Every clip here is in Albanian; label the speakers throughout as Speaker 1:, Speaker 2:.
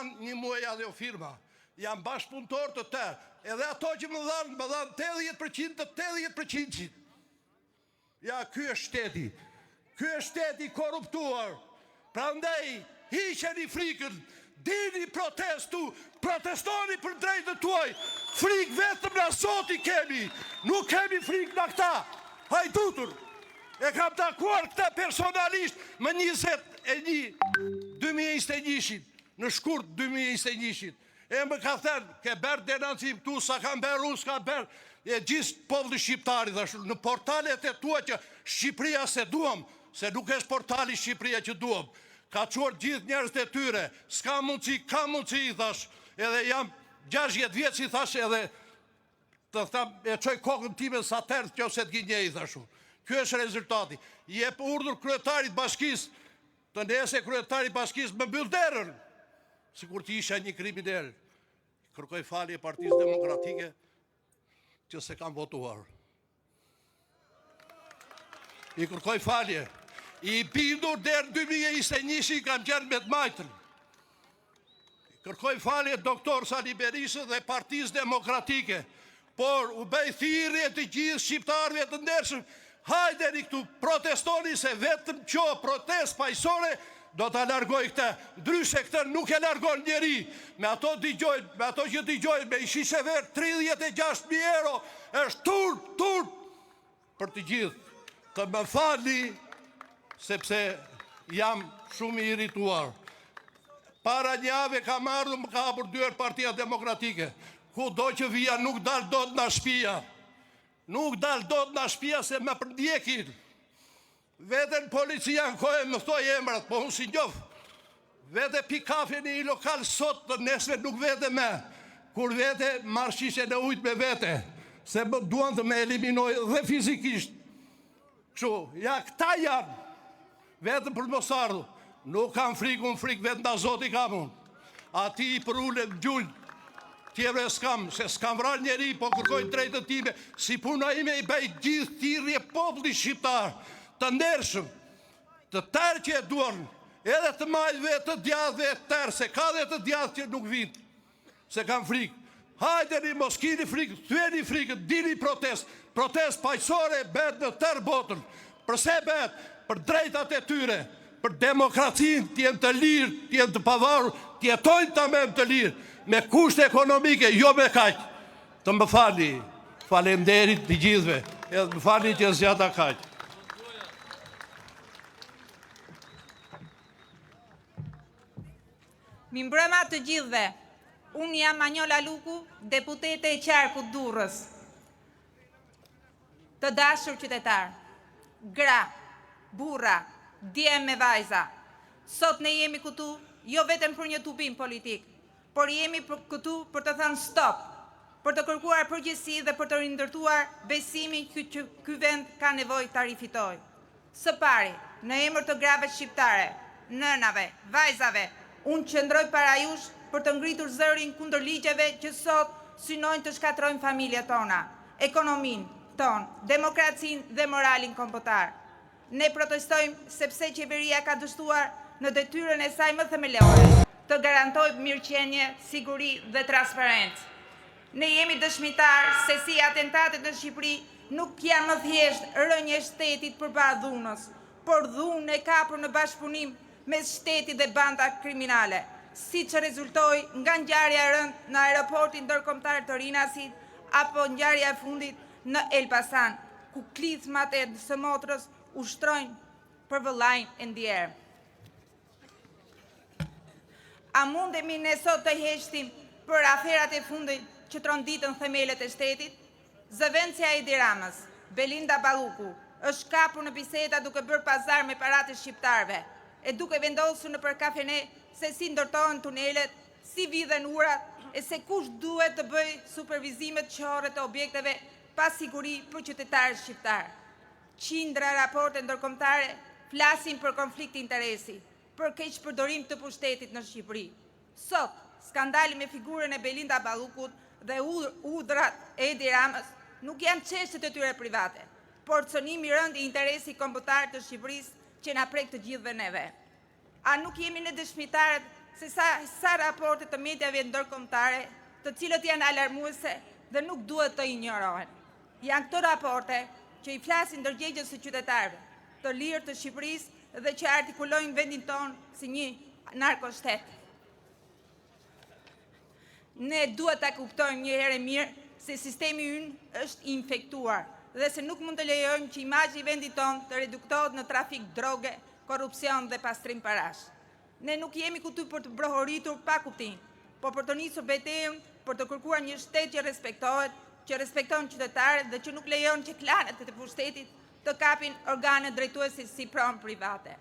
Speaker 1: dhanë një muaj ajo firma. Janë bashkëpunëtorë të tërë. Edhe ato që më dhanë, më dhanë 80% të 80%-shit. Ja, ky është shteti. Ky është shteti i korruptuar. Prandaj, hiqeni frikën, dilni protestu, protestoni për drejtën tuaj. Frikë vetëm nga Zoti kemi, nuk kemi frikë nga këta. Hajdutër, e kam takuar këtë personalisht më 21, 2021-shit, në shkurt 2021-shit. E më ka thënë, ke bërë denoncim këtu, sa kam bërë unë, s'ka bërë, e gjithë populli shqiptar i thashë, në portalet e tua që Shqipëria s'e duam, se nuk është portali Shqipëria që duam, ka çuar gjithë njerëzit e tyre, s'ka mundësi, ka mundësi, i thashë, edhe jam 60 vjeç, i thashë, edhe të tham, e çoj kokën time sa tërë që ose të gënjej, i thashë. Ky është rezultati. I jep urdhër kryetarit të bashkisë, të nesër kryetari i bashkisë më mbyll derën, sikur të isha një kriminal. Kërkoj falje Partisë Demokratike që s'e kam votuar. I kërkoj falje. I bindur deri në 2021 kam qenë me të majtën. Kërkoj falje doktor Sali Berishës dhe Partisë Demokratike, por u bëj thirrje të gjithë shqiptarëve të ndershëm, hajdeni këtu, protestoni se vetëm kjo protestë paqësore do ta largoj këtë. Ndryshe këtë nuk e largon njeri. Me ato dëgjojnë, me ato që dëgjojnë, me i shishe verë 36.000 euro, është turp, turp për të gjithë. Të më falni sepse jam shumë i irrituar. Para një jave kam ardhur, më ka hapur dyert Partia Demokratike. Kudo që vija nuk dal dot nga shtëpia. Nuk dal dot nga shtëpia se më përndjekin. Veten policia në kohë më thoj emrat, po unë si njoh. Vete pi kafe në një lokal sot të nesër nuk vete me. Kur vete marr shishen e ujit me vete, se më duan të më eliminoj dhe fizikisht. Kështu, ja këta janë, vetëm për mos ardhur. Nuk kam frikë, unë frikë vetë nga Zoti kam unë. Ati i përulem gjunjë, tjere s'kam, se s'kam vrarë njeri, po kërkoj drejtën time, si puna ime i bëj gjithë thirrje popullit shqiptar, të ndershëm, të tërë që e duan, edhe të majtëve, të djathtëve, të tërë, se ka dhe të djathtë që nuk vinë, se kam frikë. Hajdeni, mos kini frikë, thyeni frikën, dini protest, protest paqësore bëhet në tërë botën. Përse bëhet? Për drejtat e tyre, për demokracinë, të jenë të lirë, të jenë të pavarur, të jetojnë tamam të lirë, me kushte ekonomike, jo me kaq. Të më falni, faleminderit të gjithëve, edhe më falni që zgjata kaq.
Speaker 2: Mirëmbrëma të gjithëve. Unë jam Manjola Luku, deputete e qarkut Durrës. Të dashur qytetar, gra, burra, djem e vajza, sot ne jemi këtu jo vetëm për një tubim politik, por jemi për këtu për të thënë stop, për të kërkuar përgjegjësi dhe për të rindërtuar besimin që, që ky vend ka nevojë ta rifitojë. Së pari, në emër të grave shqiptare, nënave, vajzave, unë qëndroj para jush për të ngritur zërin kundër ligjeve që sot synojnë të shkatërrojnë familjet tona, ekonominë tonë, demokracinë dhe moralin kombëtar. Ne protestojmë sepse qeveria ka dështuar në detyrën e saj më themelore, të garantojë mirëqenie, siguri dhe transparencë. Ne jemi dëshmitar se si atentatet në Shqipëri nuk janë më thjesht rënie e shtetit përballë dhunës, por dhunë e kapur në bashkëpunim mes shtetit dhe banda kriminale, siç rezultoi nga ngjarja e rëndë në aeroportin ndërkombëtar të Rinasit apo ngjarja e fundit në Elbasan, ku klithmat e së motrës ushtrojnë për vëllain e ndjerë. A mundemi ne sot të heshtim për aferat e fundit që tronditën themelet e shtetit? Zëvendësja e Edi Ramës, Belinda Balluku, është kapur në biseda duke bërë pazar me paratë e shqiptarëve, e duke vendosur nëpër kafene se si ndërtohen tunelet, si vidhen urat, e se kush duhet të bëjë supervizimet qorre të objekteve pa siguri për qytetarët shqiptar. Qindra raporte ndërkombëtare flasin për konflikt interesi, për keqpërdorim të pushtetit në Shqipëri. Sot, skandali me figurën e Belinda Ballukut dhe urdhrat e Edi Ramës nuk janë çështjet e tyre private, por cënimi i rëndë i interesit kombëtar të Shqipërisë që na prek të gjithëve neve. A nuk jemi ne dëshmitarët? se sa, sa raporte të mediave ndërkombëtare, të cilët janë alarmuese dhe nuk duhet të injorohen. Janë këto raporte që i flasin ndërgjegjes së qytetarëve, të lirë të Shqipërisë dhe që artikulojnë vendin tonë si një narkoshtet. Ne duhet ta kuptojmë një herë e mirë se sistemi ynë është i infektuar dhe se nuk mund të lejojmë që imazhi i vendit tonë të reduktohet në trafik droge, korrupsion dhe pastrim parash. Ne nuk jemi këtu për të brohoritur pa kuptim, por për të nisur betejën për të kërkuar një shtet që respektohet, që respekton qytetarët dhe që nuk lejon që klanet e pushtetit të kapin organet drejtuese si pronë private.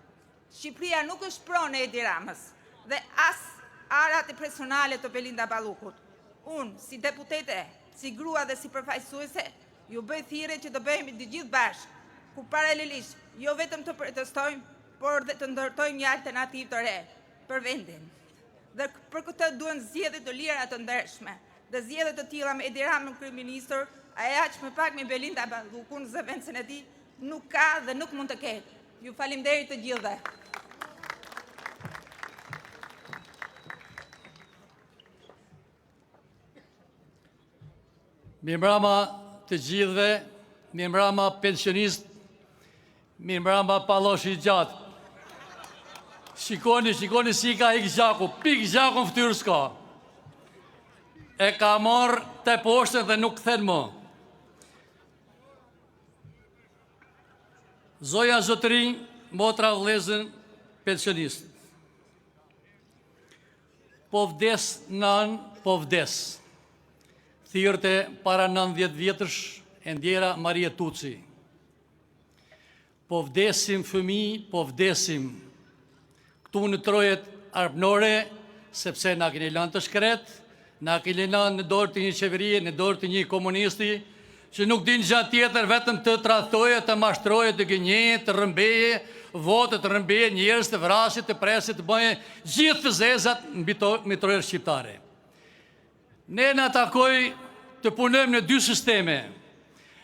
Speaker 2: Shqipëria nuk është pronë e Edi Ramës dhe as arat e personale të Belinda Ballukut. Unë, si deputete, si grua dhe si përfaqësuese, ju bëj thirrje që të bëhemi të gjithë bashkë, ku paralelisht jo vetëm të protestojmë, por dhe të ndërtojmë një alternativë të re për vendin. Dhe për këtë duhen zgjedhje të lira të ndershme, dhe zgjedhje të tilla me Edi Ramën kryeministër, e aq më pak me Belinda Ballukun, zëvendësen e tij, nuk ka dhe nuk mund të ketë. Ju faleminderit të gjithëve.
Speaker 3: Mirëmbrama të gjithëve, mirëmbrama pensionistë, mirëmbrama palloshi i gjatë. Shikoni, shikoni si i ka ikë gjaku, pikë gjaku në ftyrë s'ka. E ka marrë teposhtën dhe nuk kthen më. Zonja zotërinj, motra vëllezër, pensionistë. Po vdes nanë, po vdes. Thirrte para 90 vjetësh e ndjera Marie Tuci. Po vdesim fëmijë, po vdesim. Këtu në trojet arbnore, sepse na keni lënë të shkretë, na keni lënë në dorë të një qeverie, në dorë të një komunisti, që nuk din gjë tjetër vetëm të tradhtojë, të mashtrojë, të gënjejë, të rrëmbeje, votë, të rrëmbeje njerëz, të vrasë, të presë, të bëjë gjithë të zezat mbi to, mbi trojet shqiptare. Ne na takoi të punojmë në dy sisteme,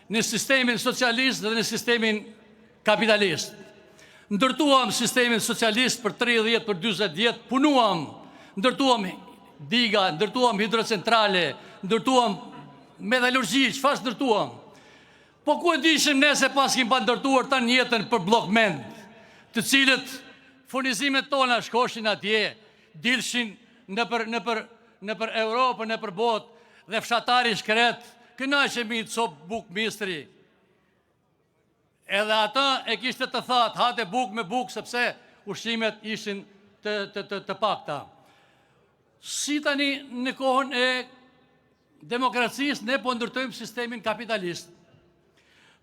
Speaker 3: në sistemin socialist dhe në sistemin kapitalist. Ndërtuam sistemin socialist për 30, për 40 vjet, punuam, ndërtuam diga, ndërtuam hidrocentrale, ndërtuam metalurgji, çfarë ndërtuam? Po ku e dishim ne se paskim pa ndërtuar tanë jetën për bllokmenë, të cilët furnizimet tona shkoshin atje, dilshin nëpër, nëpër, nëpër Europë, nëpër botë, dhe fshatari shkret, kënaqe me një copë bukë misri. Edhe atë e kishte të thatë, hante bukë me bukë, sepse ushqimet ishin të, të, të, të pakta. Si tani në kohën e demokracisë ne po ndërtojmë sistemin kapitalist.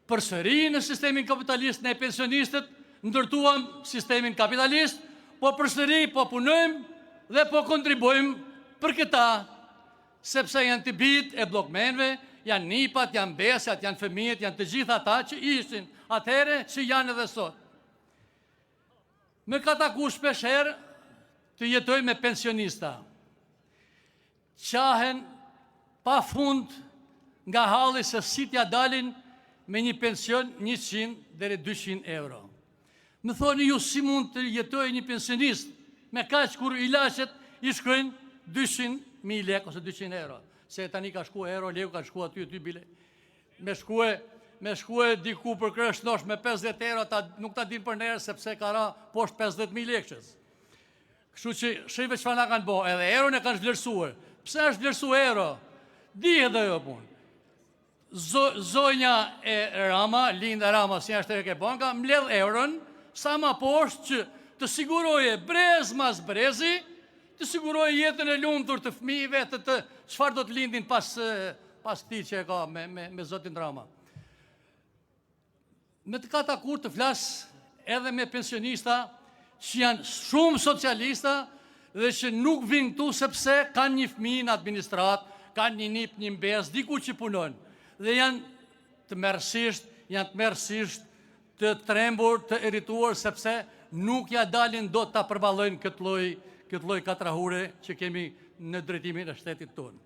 Speaker 3: Përsëri në sistemin kapitalist ne pensionistët ndërtuam sistemin kapitalist, po përsëri po punojmë dhe po kontribuojmë për këta, sepse janë të bijtë e bllokmenëve, janë nipat, janë mbesat, janë fëmijët, janë të gjithë ata që ishin atëherë që janë edhe sot. Më ka taku shpesh herë të jetoj me pensionista. Qahen pa fund nga halli se si t'ja dalin me një pension 100 deri 200 euro. Më thoni ju si mund të jetojë një pensionist me kaq kur ilaçet i shkojnë 200.000 lekë ose 200 euro. Se tani ka shku euro, leku ka shku aty aty bile. Me shkue, me shkue diku për kreh shnosh me 50 euro, ta, nuk ta din për nërë sepse ka ra poshtë 50.000 lekëshes. Kështu që shihni çfarë na kanë bo, edhe euron e kanë zhvlerësuar. Pse është vlerësuar euro? Dihet ajo punë. Zonja e Rama, Linda Rama, si është e ke banka, mbledh euron, sa ma poshtë që të siguroje brez mas brezi, të siguroje jetën e lumtur të fëmijëve, të të çfarë do të lindin pas pas këtij që e ka me me me zotin Rama. Më ka takur të flas edhe me pensionista që janë shumë socialista dhe që nuk vinë këtu sepse kanë një fëmijë në administratë, kanë një nip, një mbesë, diku që punon dhe janë tmerrësisht, janë tmerrësisht të trembur, të irrituar sepse nuk ja dalin dot ta përballojnë këtë lloj këtë lloj katrahure që kemi në drejtimin e shtetit tonë.